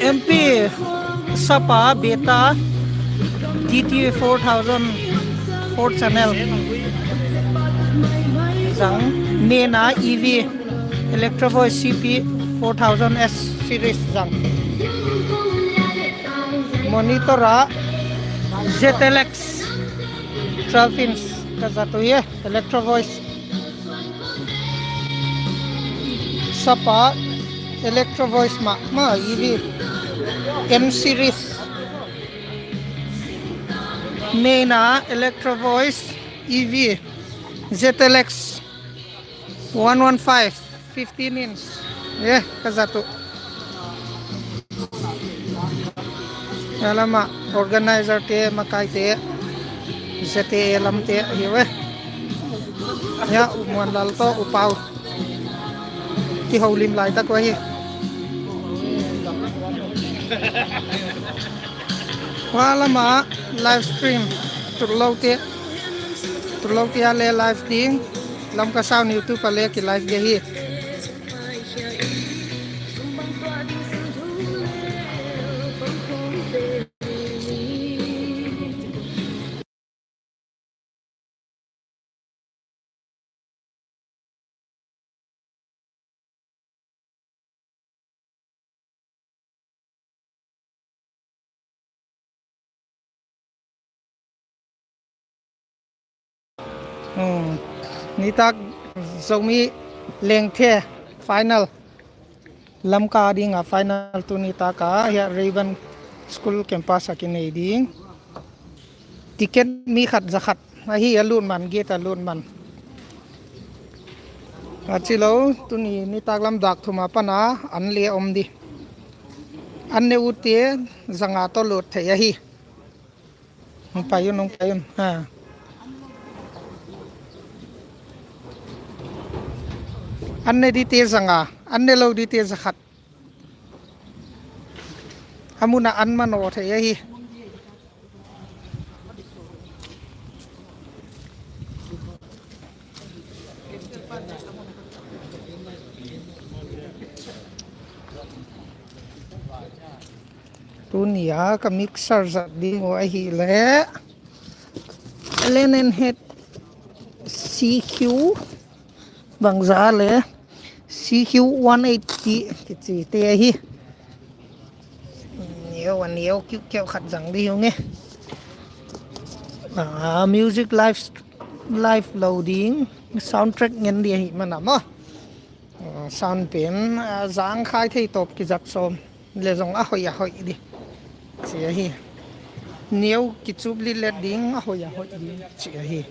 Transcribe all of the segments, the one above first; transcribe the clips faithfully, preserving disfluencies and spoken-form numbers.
M P Sapa Beta D T four thousand four channel zang, main a E V Electro Voice C P four thousand S series zang. Monitor a Z L X twelve inch ka zat uh hi, Electro Voice. Sapa Electro Voice mahmah, E V M series. Main a Electro Voice E V Z L X one one five, fifteen inch. Eh, ka zat uh. Hia lamah organizer te, makaite, Z T A lamte hi ve. Hia U Muan Lal tawh U Pau kiholim laitak uh ahi. Hua lamah live stream, Tutlote, Tutlote a le live ding, Lamka Sound YouTube a le ki live ding hi. Hmm. Nitak Zomi Lengthe final. Lamka dinga final tuni taka hia Rayburn School campus a kinei ding. Ticket mi khat za khat ahi a lut man, gate a lut man. A ci lo, tuni nitak lam dak thum a pana an le om di. An ne ute zanga tawh lut thei ahi. Hong pai un, hong pai un. Ha. An ne dite zanga, an ne lo dite za khat. A muna an manaw thei ahi. Tuni a ka mixer zat ding uh ahih leh L N N H C Q bangza le C Q one eighty kici te ahi. Neu a neu kiuhkeuh khat zang ding hi ung e. Ah, music live, live lo ding, soundtrack ngen ding ahih man a maw. Ah, sound pen, ah, zang khai thei tawp kizat sawm le zong a hoih a hoih ding ci ahi. Neu kicup litlet ding, a hoih a hoih ding ci ahi.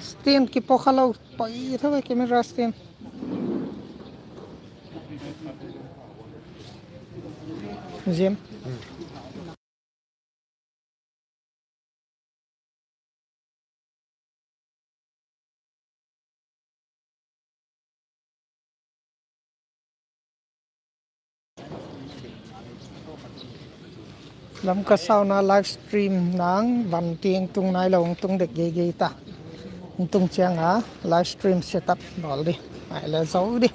Stand kipuak kha lo, pai tho ve camera stand. Zim. Lamka Sound a live stream nang van ting tung nai lo, hong tung dek geigei ta. Hong tung ciang a live stream setup bawl ding. Ai le zo ding.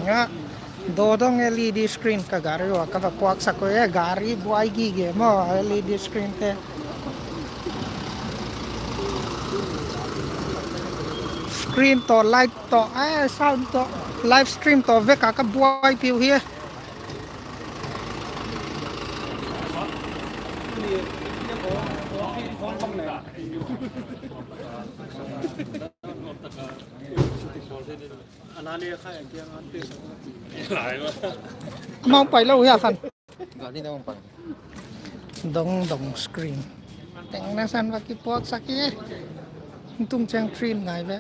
Nga dodong L E D screen ka gari uh a ka va puaksak uh e, gari buai gige maw, L E D screen te. Screen tawh, light tawh, eh, sound tawh, live stream tawh vek a ka buaipih uh hi e. Amau pai lo uh hi a khan. Dong dong screen. Teng na san va kipuaksak hi e. Tung ciang train ngai ve.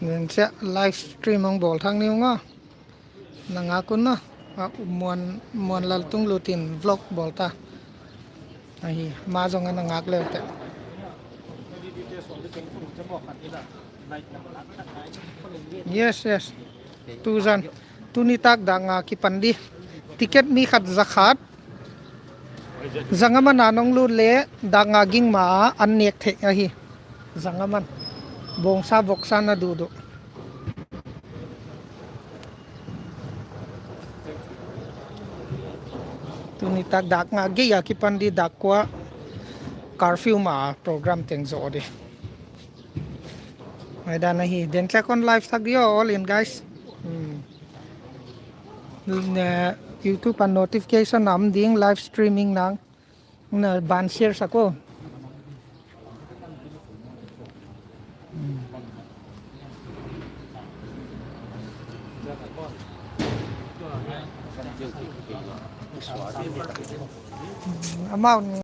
Nen sia live stream hong bawl thak ni ung a. Na ngak un a. A, Muan, Muan Lal Tung Lut in vlog bawl ta. Ahi, ma zong a na ngak leu teh. Yes, yes. Tu zan. Tuni tak dak nga kipan di. Ticket mi khat za khat. Za nga man a nong lut leh dak nga ging ma a an nek theih ahi. Za nga man. Bawngsa voksa na duhduh. Tuni tak dak nga gei a kipan di, dak kua curfew ma program teng zo di. Ngai dan ahi, den tlek on live tak di aw, all in guys. Hmm. Ne, YouTube a notification a om ding, live streaming nang. Na ban share sak o. Hmm. Amau ni